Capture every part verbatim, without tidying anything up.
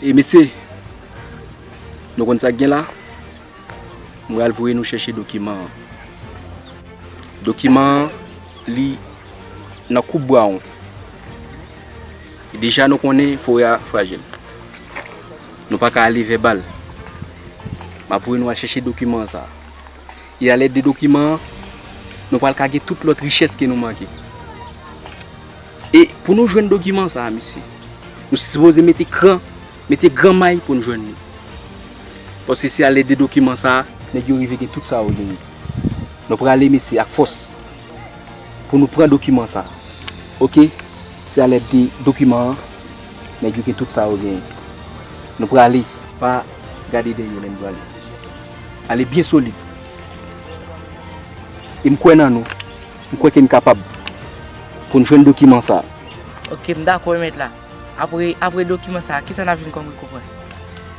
E mesye, nou konn sa k gen la? M pral voye nou chèche dokiman an. Dokiman an, li nan koup bwawon. Deja nou konnen forè a frajil. Nou pa ka ale vèbal. M ap voye nou al chèche dokiman sa. E alèd de dokiman an, nou pral ka gen tout lòt richès ke nou manke. E pou nou jwenn dokiman sa a, mesye, nou sipoze mete kran, mete gran may pou n jwenn li. Paske se alèd de dokiman sa a, nèg yo rive gen tout sa yo genyen. Nou prale, mesye, ak fòs pou nou pran dokiman sa a. Oke? Se alèd de dokiman an, nèg yo gen tout sa yo genyen. Nou prale, pa gade dèyè lè n prale. Ale byen solid. E m kwè nan nou. M kwè ke n kapab pou n jwenn dokiman sa a. Oke, m dakò, mèt la. Apre, apre dokiman sa a, kisa n ap jwenn kòm rekonpans?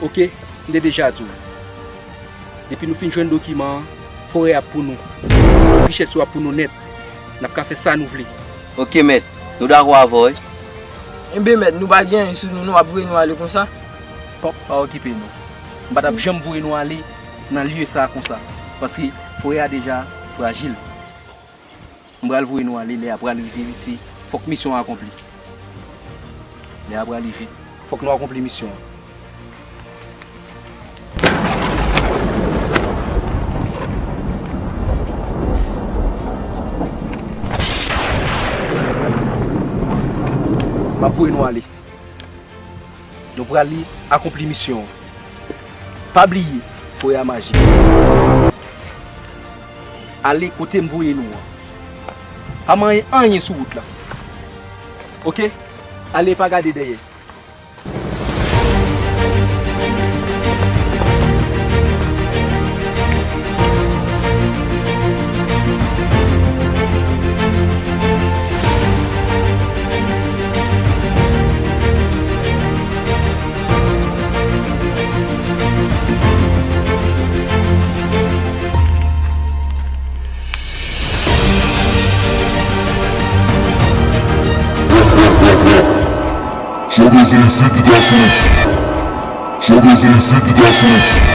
Oke, m te deja di w. Depi nou fin jwenn dokiman an, forè a ap pou nou. Richès yo ap pou nou nèt. N ap ka fè sa nou vle. Oke, mèt. Nou dakò avè w, wi. Enben, mèt, nou pa gen anyen sou nou, nou ap voye nou ale konsa? Pa, pa okipe nou. M pa t ap janm voye nou ale nan lye sa a konsa. Paske forè a deja frajil. M pral voye nou ale, lè a pral rive, se fòk misyon an akonpli. Lè a pral rive, fòk nou akonpli misyon an. M ap voye nou ale. Nou prale akonpli misyon an. Pa bliye, forè a majik. Ale kote m voye nou an. Pa manyen anyen sou wout la. Oke? Ale, pa gade dèyè. Sa w bezwen isit, ti gason? Sa w bezwen isit, ti gason?